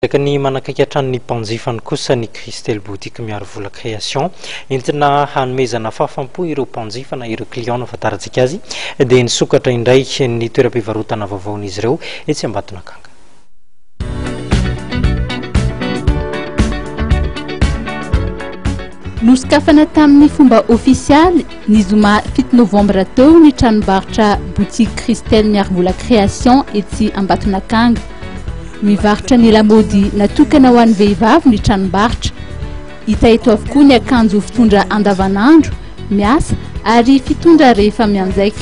Araka ny manakaiky hatrany ny mpanjifany kosa ny Christelle Boutique Miarivola Création. Entina hanomezana fahafam-po ireo mpanjifa na ireo client no ahafantarantsika azy dia nisokatra indray ny toeram-pivarotana vaovaon'izy ireo etsy Ambatonakanga. Nosokafana tamin'ny fomba ofisialy ny zoma 7 novambra teo ny tranombarotra Boutique Christelle Miarivola Création etsy Ambatonakanga. Mivarotra ny lamaody natokana ho an'ny vehivavy ny tranombarotra. Hita eto avokoa ny akanjo fitondra andavanandro, miasa ary fitondra rehefa mianjaika.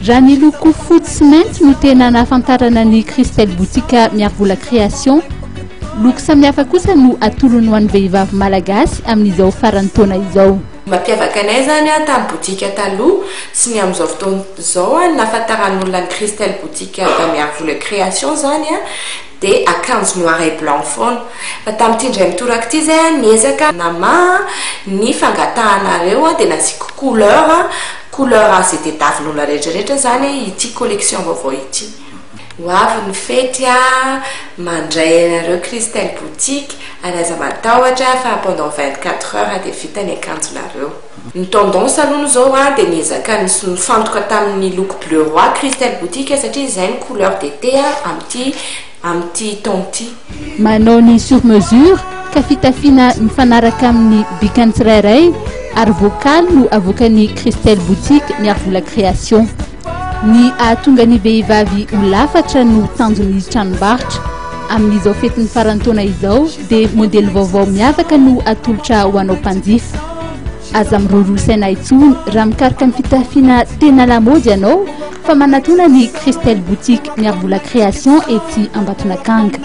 Raha ny loko fotsy sy mainty no tena nahafantarana ny Christelle Boutique Miarivola Création, loko samihafa kosa no atolony ho an'ny vehivavy malagasy amin'izao faran'ny taona izao. Mampiavaka anay izany tamin'ny boutique taloha sy ny amin'izao fotoana izao ny nahafantaran'olona ny Christelle Boutique Miarivola Création izany dia akanjo noir et blanc foana. Fa tamin'ity indray mitoraka ity izay aho niezaka namaha ny fangatahanareo dia nasiako couleur, couleur izay tadiavin'olona rehetra rehetra izany ity collection vaovao ity. Ho avy ny fety a, mandray anareo Christelle Boutique ary aza matahotra fa pendant 24 heures dia vita ny akanjonareo. Ny tendance aloha izao a dia niezaka nifantoka tamin'ny loko bleu roi Christelle Boutique satria izay ny couleur d'été amin'ity amin'ity taona ity. Manao ny sur mesure ka fitafiana mifanaraka amin'ny bikany tsirairay ary voakaly no avoakan'ny Christelle Boutique Miarivola Création. Ny hahatonga ny vehivavy ho lafatra no tanjon'ny tranombarotra. Amin'izao fetin'ny faran'ny taona izao dia modely vaovao miavaka no atolotra ho anao mpanjifa. Aza miroroa saina intsony raha mikaroka ny fitafiana tena lamaody ianao fa manatona ny Christelle Boutique Miarivola Création etsy Ambatonakanga.